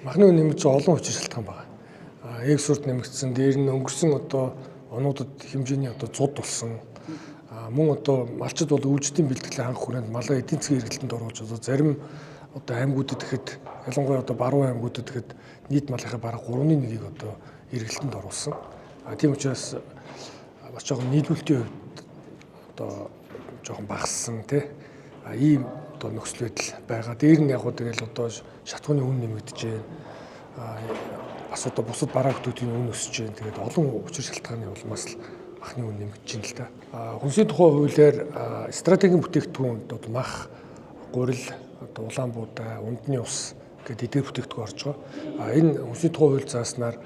Махны үн нэмэгдэж олон учир шалтгаан байна. Экспорт нэмэгдсэн, дээр нь өнгөрсөн одоо онуудад хэмжээний одоо зуд болсон. Мөн одоо малчид бол өвждийн бэлтгэлийн хангах хүрээнд малаа эдийн засгийн эргэлтэнд оруулж одоо зарим одоо аймагуудад гэхэд, ялангуяа одоо баруун аймагуудад гэхэд нийт малынхаа бараг 3.1-ийг одоо эргэлтэнд оруулсан. Тийм учраас бас жоохон нийлүүлэлтийн хувьд одоо жоохон багассан тий. Ийм одоо нөхцөл байдал байгаа. Дээр нь яг хөө тэгэл одоо шатхууны үн нэмэгдэж байна. Бас одоо бусад бараа бүтээгдэхүүний үн өсөж байна. Тэгээд олон учир шалтгааны улмаас л махны үн нэмэгдэж байна л да. Хүнсийн тухай хуулиар стратегийн бүтээгдэхүүнд одоо мах, гурил, одоо улаан буудай, ундны ус гэдэг эдгээр бүтээгдэхүүн орж байгаа. Энэ хүнсийн тухай хууль зааснаар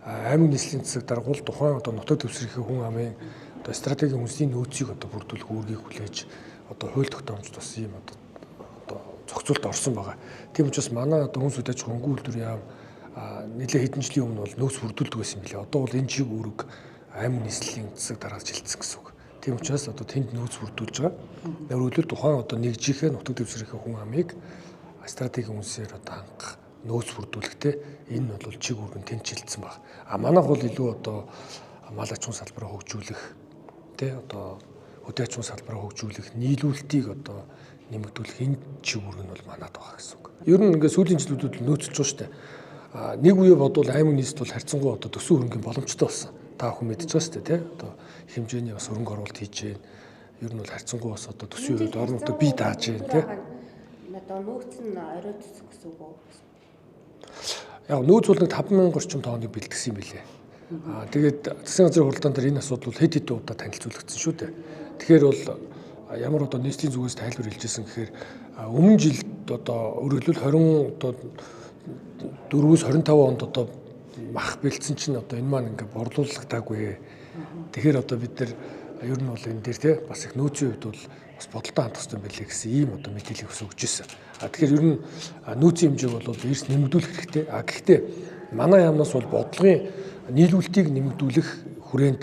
аймаг нийслэлийн засаг даргуул тухайн одоо нутаг дэвсгэрийн хүн амын одоо стратегийн хүнсний нөөцийг одоо бүрдүүлэх үүргийг хүлээж одоо хууль тогтоомжид бас ийм одоо зохицуулалт орсон байгаа. Тийм учраас манай одоо хүнс үд аж ахуйн хөнгөн үйлдвэрийн яам нэлээд хэдэн жилийн өмнө бол нөөц бүрдүүлдэг байсан юм билээ. Одоо бол энэ чиг үүрэг аймаг нийслэлийн засаг даргаж хэлсэн гэсэн үг. Тийм учраас одоо тэнд нөөц бүрдүүлж байгаа. Өөрөөр хэлбэл тухайн одоо нэгжийнхээ нутаг дэвсгэрийнхээ хүн амыг стратегийн хүнсээр одоо хангах нөөц бүрдүүлэхдээ энэ нь бол чиг үүрэг нь тэнд шилжсэн баг. А манайх бол илүү одоо мал аж ахуйн салбараа хөгжүүлэх, тэ одоо хөдөө аж ахуйн салбараа хөгжүүлэх, нийлүүлэлтийг одоо нэмэгдүүлэх энэ чиг үүрэг нь бол манад байгаа гэсэн үг. Ер нь ингээд сүүлийн жилүүдэд нөөцлөж байгаа шүү дээ. Нэг үе бодвол аймаг нийслэл бол харьцангуй одоо төсвийн хөрөнгийн боломжтой болсон. Та бүхэн мэдж байгаа шүү дээ, тэ одоо их хэмжээний бас хөрөнгө оруулалт хийж байна. Ер нь бол харьцангуй бас одоо төсвийн хувьд орон нутаг бий дааж байна, тэ. Одоо нөөц нь орой төсөх гэсэн үг үү? Яг нөөц бол нэг 5000 орчим тонныг бэлтгэсэн юм билээ. Тэгээд засгийн газрын хуралдаан дээр энэ асуудал бол хэд хэдэн удаа танилцуулагдсан шүү дээ. Тэгэхээр бол ямар одоо нийслэлийн зүгээс тайлбар хэлжсэн гэхээр өмнө жилд одоо өөрөөр хэлбэл 20 одоо 4-өөс 25 онд одоо мах бэлдсэн чинь одоо энэ маань ингээ борлуулагдаагүй. Тэгэхээр одоо бид нар ер нь бол энэ дээр те бас их нөөцийн хувьд бол бас бодолтой хандах хэрэгтэй байлээ гэсэн ийм одоо мэдээллийг бас өгч ирсэн. Тэгэхээр ер нь нөөцийн хэмжээг бол эрс нэмэгдүүлэх хэрэгтэй. Гэхдээ манай яамнаас бол бодлогын нийлүүлэлтийг нэмэгдүүлэх хүрээнд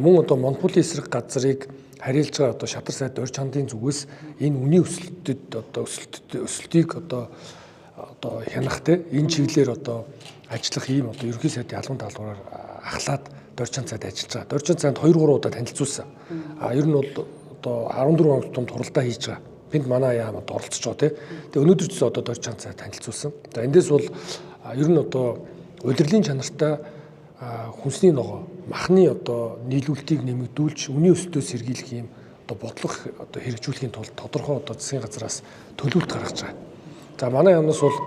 мөн одоо монополийн эсрэг газрыг харьяалж байгаа одоо шатар сайд орж хандын зүгээс энэ үнийн өсөлтөд одоо өсөлтийг одоо хянах те энэ чиглэлээр одоо ажиллах ийм одоо ерөнхий сайдын албан даалгавраар ахлаад Доржин цайд ажиллаж байгаа. Доржин цайд 2-3 удаа танилцуулсан. Ер нь бол одоо 14 он тутамд хуралдаа хийж байгаа. Тэнд манай яам одоо оролцож байгаа тий. Тэгээ өнөөдөр ч одоо Доржин цайд танилцуулсан. За эндээс бол ер нь одоо удирлын чанартай хүнсний ногоо, махны одоо нийлүүлэлтийг нэмэгдүүлж үнийн өсөлтөөс сэргийлэх ийм одоо бодлого одоо хэрэгжүүлэхийн тулд тодорхой одоо засгийн газраас төлөвлөлт гаргаж байгаа. За манай яамнаас бол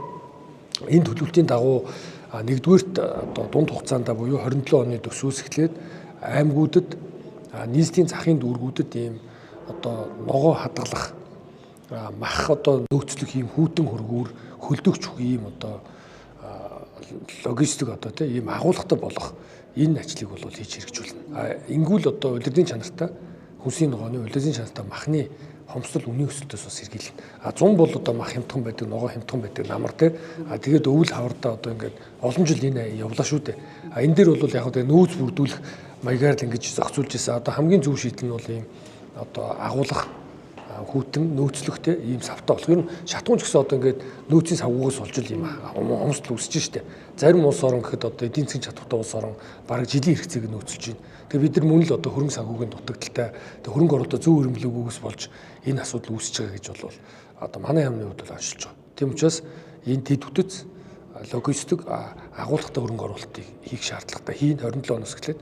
энэ төлөвлөлтийн дагуу нэгдүгээрт одоо дунд хугацаанд буюу 27 оны төсвөөс эхлээд аймагуудад нийслэлийн захын дүүргүүдэд ийм одоо ногоо хадгалах, мах одоо нөөцлөх ийм хүйтэн хөргүүр хөлдөгч ийм одоо логистик одоо тийм ийм агуулгатай болох энэ ажлыг бол хийж хэрэгжүүлнэ. Ингүүл одоо улирлын чанартай хүнсний ногооны улирлын чанартай махны хомсдол үнийн өсөлтөөс бас сэргийлнэ. 100 бол одоо мах хямдхан байдаг, ногоо хямдхан байдаг намар тий. Тэгээд өвөл хавардаа одоо ингээд олон жил энэ явлаа шүү дээ. Энэ дээр бол яг одоо нөөц бүрдүүлэх маягаар л ингэж зохицуулж ирсэн. Одоо хамгийн зөв шийдэл нь бол ийм одоо агуулгах хүйтэн нөөцлөхтэй ийм савтай болох. Ер нь шатгуун ч гэсэн одоо ингээд нөөцийн савгуугаас болж л ийм хомсдол үүсэж штэ. Зарим улс орон гэхэд одоо эдийн засгийн чадвартай улс орон бараг жилийн хэрэгцээг нөөцлөж байна. Тэгээ бид нар мөн л одоо хөрөнгө санхүүгийн дутагдaltaй, тэгээ хөрөнгө оруулалтаа зөв хөрөнгөлөөгөөс болж энэ асуудал үүсэж байгаа гэж бол одоо манай яамны хувьд бол оншилж байгаа. Тийм учраас энэ тэд бүтэц логистик агуулгатай хөрөнгө оруулалтыг хийх шаардлагатай. Хийн 27 оноос эхлээд.